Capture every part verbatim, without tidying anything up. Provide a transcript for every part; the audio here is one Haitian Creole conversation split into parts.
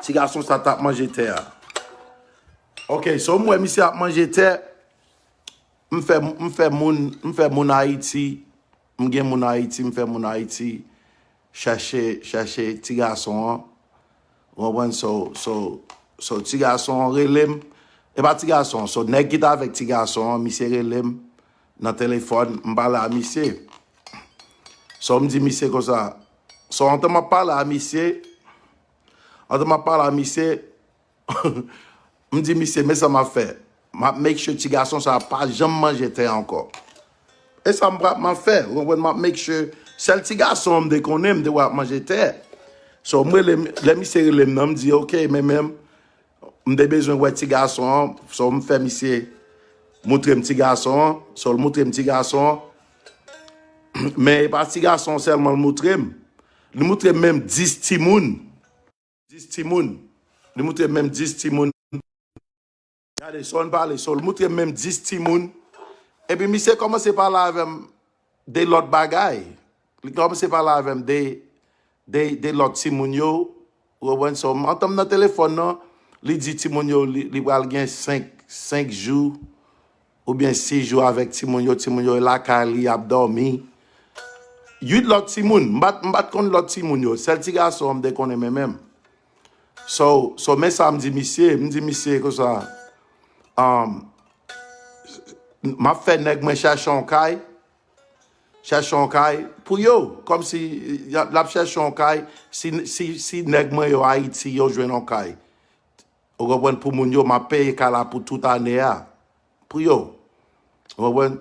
Ti gason sa t ap manje tè a. Ok, so m wè misye ap manje tè. M fè, m fè moun, m fè moun Ayiti. M gen moun Ayiti, m fè moun Ayiti chèche, chèche ti gason an. Ou konprann? So, so, so ti gason an rele m. E pa ti gason, so nèg ki t avèk ti gason an, misye rele m nan telefòn, m pale a misye. So m di misye konsa. So antan m ap pale a misye, antan m ap pale a misye, m di misye, men sa m ap fè. M ap make sure ti gason sa pa janm manje tè ankò. E sa m ap fè, ou konprann? M ap make sure sèl ti gason an m te konnen, m te wè ap manje tè. So m rele, lè misye rele m nan, m di, ok, men men m te bezwen wè ti gason an, so m fè misye moutre m ti gason an, so l moutre m ti gason an. Men e pa ti gason sèlman l moutre m. Li moutre m menm dis timoun. Dis timoun. Li moutre m menm dis timoun. Gade, so n pale, so l moutre m menm dis timoun. Epi misye kòmanse pale avè m de lòt bagay. Li kòmanse pale avè m de, de, de lòt timoun yo. Ou konprann? So, antan m nan telefòn nan, li di timoun yo, li, li pral gen senk, senk jou oubyen sis jou avèk timoun yo, timoun yo lakay li ap dòmi. Uit lòt timoun, m pa t, m pa t konn lòt timoun yo, sèl ti gason an m te konnen men menm. So, so men sa m di misye, m di misye konsa, um, m ap fè nèg mwen chèche yon kay, chèche yon kay pou yo, kòmsi l ap chèche yon kay, si, si, si nèg mwen yo Ayiti, yo jwenn yon kay. Ou konprann, pou moun yo, m ap peye kay la pou tout ane a. Pou yo. Ou konprann?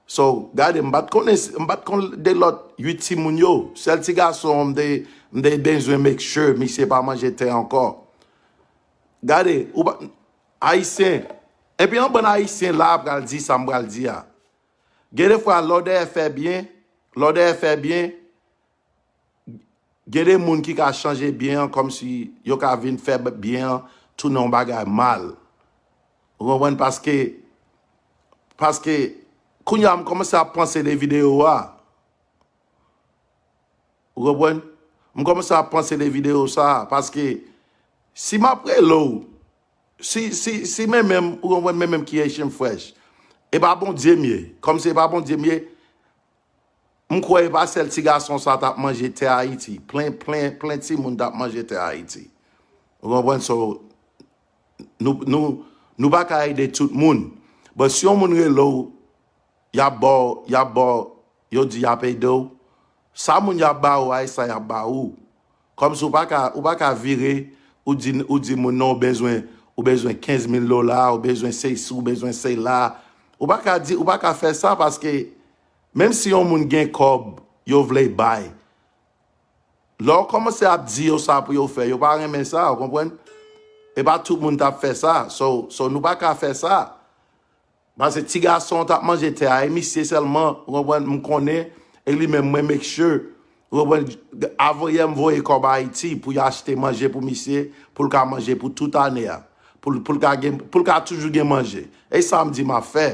So, gade, m pa t konnen, m pa t konn de lòt uit timoun yo. Sèl ti gason an, m te, m te bezwen make sure misye pa manje tè ankò. Gade, ou pa, Ayisyen. Epi yon bann Ayisyen la pral di sa m pral di a. Gen de fwa, lè w dèyè fè byen, lè w dèyè fè byen, gen de moun ki ka chanje byen an kòmsi yo ka vin fè byen an tounen yon bagay mal. Ou konprann? Paske, paske, kounye a m kòmanse ap panse de videyo a. Ou konprann? M kòmanse ap panse de videyo sa a, paske si m ap rele w, si, si, si men menm, ou konprann, men menm ki Haitian Fresh, e pa Bondye m ye, kòmsi e pa Bondye m ye, m kwè e pa sèl ti gason sa t ap manje tè Ayiti. Plen, plen, plen timoun t ap manje tè Ayiti. Ou konprann? So, nou, nou, nou pa ka ede tout moun. But si yon moun rele w, y ap ba w, y ap ba w, yo di y ap ede w. Sa moun y ap ba ou a, e sa y ap ba ou. Kòmsi ou pa ka, ou pa ka vire, ou di, ou di moun nan ou bezwen, ou bezwen kenz mil dola, ou bezwen sesi, ou bezwen sela. Ou pa ka di, ou pa ka fè sa paske menm si yon moun gen kòb, yo vle bay. Lè w kòmanse ap di yo sa pou yo fè, yo pa renmen sa, ou konprann? E pa tout moun t ap fè sa. So, so nou pa ka fè sa. Paske ti gason t ap manje tè a, e misye sèlman, ou konprann, m konnen, e li menm mwen make sure, ou konprann, avan yè m voye kòb Ayiti pou y achte manje pou misye, pou l ka manje pou tout ane a. Pou l, pou l ka gen, pou l ka toujou gen manje. E sa m di m ap fè.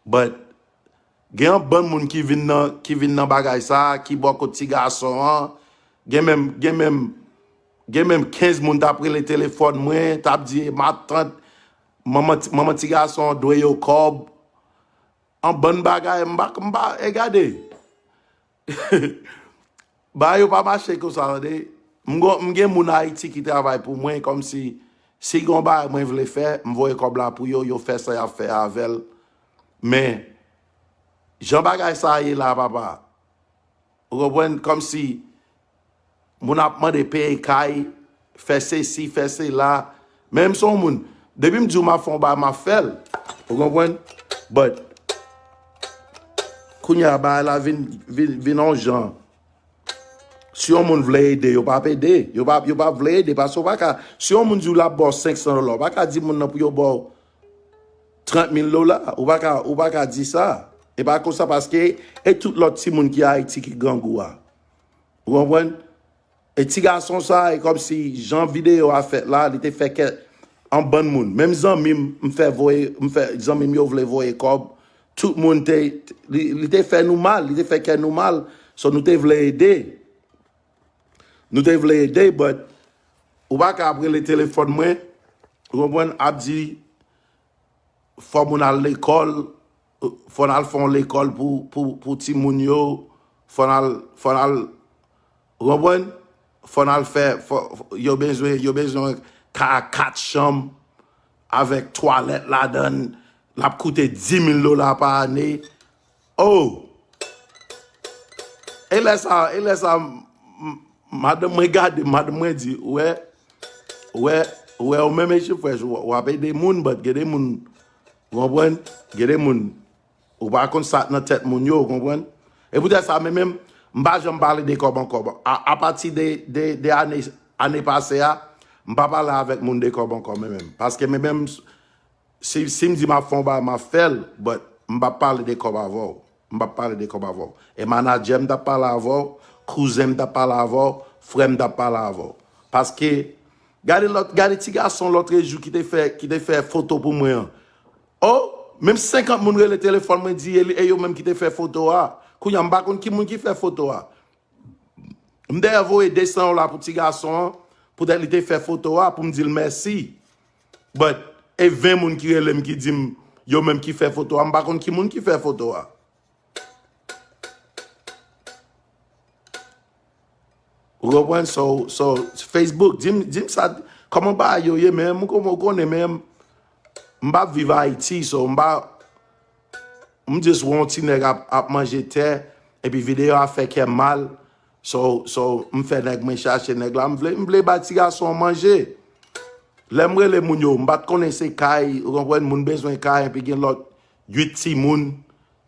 But, gen yon bann moun ki vin nan, ki vin nan bagay sa, ki bò kot ti gason an. Gen menm, gen menm, gen menm kenz moun t ap rele telefòn mwen, t ap di, matant, manman, manman ti gason an dwe yo kòb. An bann bagay, m pa, m pa, e gade. Bagay yo pa mache konsa, tande. M gon, m gen moun Ayiti ki travay pou mwen, kòmsi, si gon bagay mwen vle fè, m voye kòb la pou yo, yo fè sa y ap fè avè l. Men, jan bagay sa ye la, papa, ou konprann, kòmsi moun ap mande peye kay, fè sesi, fè sela. Men m se yon moun, depi m di w m ap fè yon bagay, m ap fè l. Ou konprann? But, kounye a, bagay la vin, vin, vin yon jan. Si yon moun vle ede, yo p ap ede. Yo p ap, yo p ap vle ede. Paske w pa ka, si yon moun di w l ap ba w senk san dola, w pa ka di moun nan pou yo ba w trant mil dola. Ou pa ka, ou pa ka di sa. E pa konsa paske e tout lòt timoun ki Ayiti ki grangou a. Ou konprann? E ti gason sa, e kòmsi jan videyo a fèt la, li te fè kè yon bann moun. Menm zanmi m, m fè voye, m fè, zanmi m yo vle voye kòb. Tout moun te, li, li te fè nou mal, li te fè kè nou mal. So nou te vle ede. Nou te vle ede, but Ou pa ka ap rele telefòn mwen, ou konprann, ap di fò moun al lekòl, fò n al fè yon lekòl pou, pou, pou timoun yo, fò n al, fò n al, ou konprann, fò n al fè, fò, yo bezwen, yo bezwen ka kat chanm avèk twalèt ladan l, l ap koute dis mil dola pa ane. Oh! E lè sa, e lè sa, m- m- madanm mwen gade, madanm mwen di, ou wè, ou wè, ou wè, ou menm Haitian Fresh, w w ap ede moun, but gen de moun, ou konprann? Gen de moun, ou pa konn sa k nan tèt moun yo, ou konprann? E poutèt sa, men menm, m pa janm pale de kòb ankò. A, apati de, de, de ane, ane pase a, m pa pale avèk moun de kòb ankò, men menm. Paske men menm, si, si m di m ap fè yon bagay, m ap fè l, but m p ap pale de kòb avè w. M p ap pale de kòb avè w. E manadjè m t ap pale avè w, kouzen m t ap pale avè w, frè m t ap pale avè w. Paske, gade lòt, gade ti gason lòtrejou ki te fè, ki te fè foto pou mwen an. Oh, menm senkant moun rele telefòn mwen di e, e yo menm ki te fè foto a. Kounye a, m pa konn ki moun ki fè foto a. M dayè voye de san dola pou ti gason an, poutèt li te fè foto a, pou m di l mèsi. But, e ven moun ki rele m ki di m, yo menm ki fè foto a, m pa konn ki moun ki fè foto a. Ou konprann? So, so, Facebook, di m, di m sa, kòman bagay yo ye, men, m kon- ou konnen, men, m pa viv Ayiti, so, m pa, m just wè yon ti nèg ap, ap manje tè, epi videyo a fè kè m mal, so, so, m fè nèg mwen chache nèg la, m vle, m vle bay ti gason an manje. Lè m rele moun yo, m pa t konnen se kay, ou konprann, moun bezwen kay, epi gen lòt uit timoun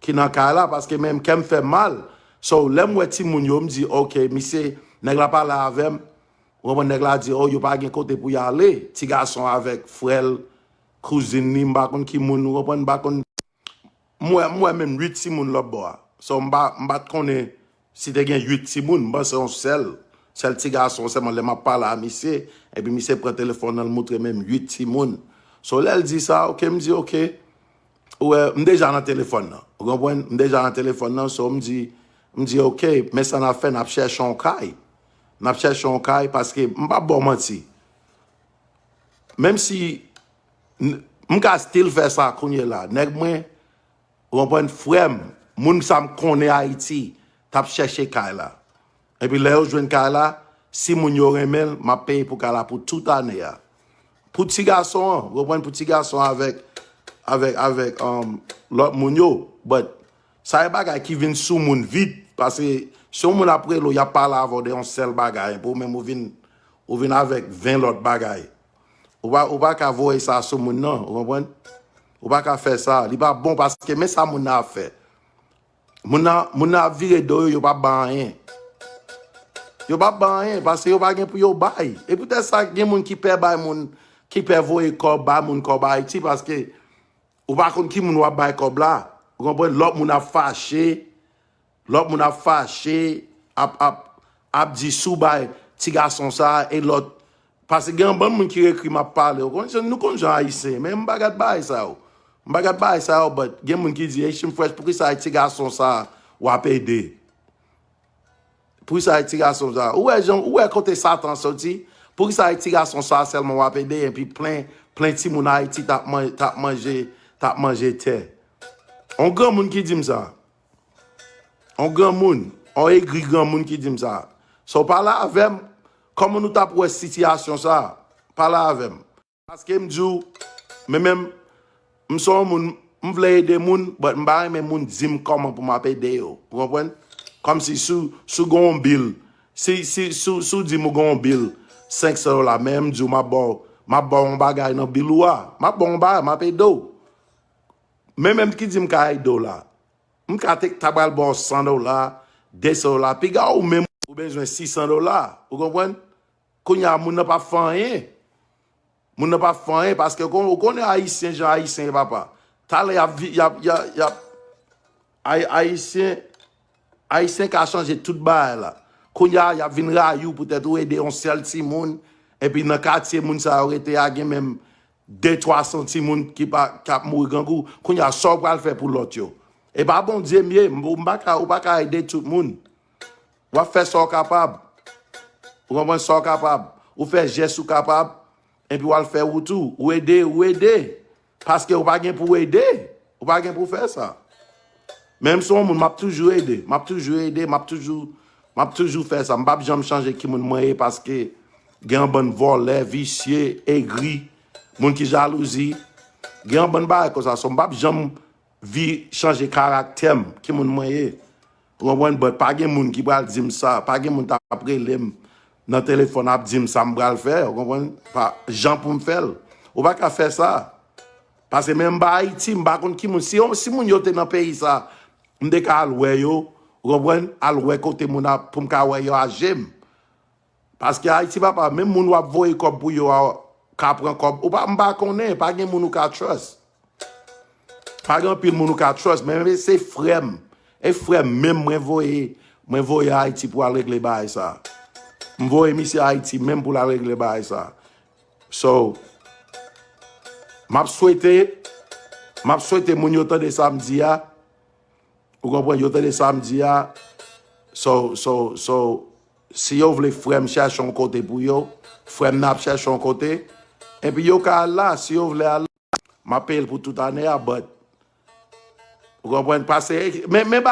ki nan kay la, paske menm kè m fè m mal. So, lè m wè timoun yo, m di, ok, misye, nèg la pale avè m, ou konprann, nèg la di, oh, yo pa gen kote pou y ale, ti gason avèk frè l, kouzin li, m pa konn ki moun, ou konprann, m pa konn, m wè, m wè menm uit timoun lòt bò a. So, m pa, m pa t konnen si te gen uit timoun, m panse yon sèl, sèl ti gason sèlman lè m ap pale a misye, epi misye pran telefòn nan, l moutre menm uit timoun. So, lè l di sa, ok, m di, ok, ou wè, m deja nan telefòn nan. Ou konprann? M deja nan telefòn nan, so, m di, m di, ok, men sa n ap fè, n ap chèche yon kay. N ap chèche yon kay, paske m p ap ba w manti. Menm si m, m ka still fè sa kounye la. Nèg mwen, ou konprann, frè m, moun sa m konnen Ayiti, t ap chèche kay la. Epi lè yo jwenn kay la, si moun yo renmen l, m ap peye pou kay la pou tout ane a. Pou ti gason an, ou konprann, pou ti gason avèk, avèk, avèk, um, lòt moun yo. But, sa e bagay ki vin sou moun vit, paske si yon moun ap rele w, y ap pale avè w de yon sèl bagay, epi ou menm ou vin, ou vin avèk ven lòt bagay. Ou pa, ou pa ka voye sa sou moun nan, ou konprann? Ou pa ka fè sa. Li pa bon paske men sa moun nan ap fè. Moun nan, moun nan ap vire do yo, yo p ap bay anyen. Yo p ap bay anyen paske yo pa gen pou yo bay. E poutèt sa, gen moun ki pè bay moun, ki pè voye kòb, bay moun kòb Ayiti paske ou pa konn ki moun w ap bay kòb la. Ou konprann? Lòt moun ap fache, lòt moun ap fache, ap, ap, ap di si w bay ti gason sa a, e lòt. Paske gen yon bann moun ki ekri m ap pale. Ou konn, nou konn jan Ayisyen, men m pa gad bagay sa yo. M pa gad bagay sa yo, but gen moun ki di, Haitian Fresh, poukisa e ti gason sa a w ap ede? Poukisa e ti gason sa a? Ou wè jan, ou wè kote Satan soti? Poukisa e ti gason sa a sèlman w ap ede, epi plen, plen timoun Ayiti t ap man- t ap manje, t ap manje tè? On granmoun ki di m sa. On granmoun, on egri granmoun ki di m sa. So, pale avè m, kòman nou t ap wè sitiyasyon sa a? Pale avè m. Paske m di w, men menm, m se yon moun, m vle ede moun, but m pa renmen moun di m kòman pou m ap ede yo. Ou konprann? Kòmsi si w, si w gen yon bil, si, si, si, w- si w di m ou gen yon bil senk san dola, men m di w m ap ba w, m ap ba w yon bagay nan bil ou a. M ap ba w yon bagay, m ap ede w. Men menm ki di m ka ede w la. M ka te ta pral ba w san dola, de san dola. Piga ou menm ou bezwen sis san dola. Ou konprann? Kounye a, moun nan p ap fè anyen. Moun nan p ap fè anyen paske kon- ou konnen Ayisyen jan Ayisyen ye, papa. Talè y ap vi- y ap, y ap, y ap Ay- Ayisyen, Ayisyen ka chanje tout bagay la. Kounye a, y ap vin rayi w poutèt ou ede yon sèl timoun. Epi nan katye moun sa yo rete a, gen menm de twa san timoun ki pa, k ap mouri grangou. Kounye a, sa w pral fè pou lòt yo? E pa Bondye m ye, m, m pa ka, ou pa ka ede tout moun. W ap fè sa w kapab. Ou konprann sa w kapab. ou fè jès ou kapab, epi w al fè wout ou, ou ede, ou ede. Paske ou pa gen pou ede, ou pa gen pou fè sa. Menm si yon moun, m ap toujou ede, m ap toujou ede, m ap toujou, m ap toujou fè sa. M p ap janm chanje ki moun mwen ye paske gen yon bann vòlè, visye, egri, moun ki jalouzi. Gen yon bann bagay konsa. So, m p ap janm vi chanje karaktè m, ki moun mwen ye. Ou konprann? But pa gen moun ki pral di m sa, pa gen moun t ap rele m nan telefòn ap di m sa m pral fè, ou konprann? Pa jan pou m fè l. Ou pa ka fè sa. Paske menm ba Ayiti, m pa konn ki moun. Si, yo- si moun yo te nan peyi sa, m te ka al wè yo, ou konprann? Al wè kote moun ap, pou m ka wè yo a je m. Paske Ayiti, papa, menm moun w ap voye kòb pou yo a, ka pran kòb. Ou pa, m pa konnen, pa gen moun ou ka trust. Pa gen anpil moun ou ka trust, men se frè m. E frè m menm mwen voye, mwen voye Ayiti pou al regle bagay sa. M voye misye Ayiti menm pou l al regle bagay sa. So, m ap swete, m ap swete moun yo tande sa m di a. Ou konprann? Yo tande sa m di a. So, so, so, si yo vle frè m chèche yon kote pou yo, frè m nan ap chèche yon kote. Epi yo ka al la, si yo vle al la. M ap peye l pou tout ane a, but. Ou konprann? Pase, men, men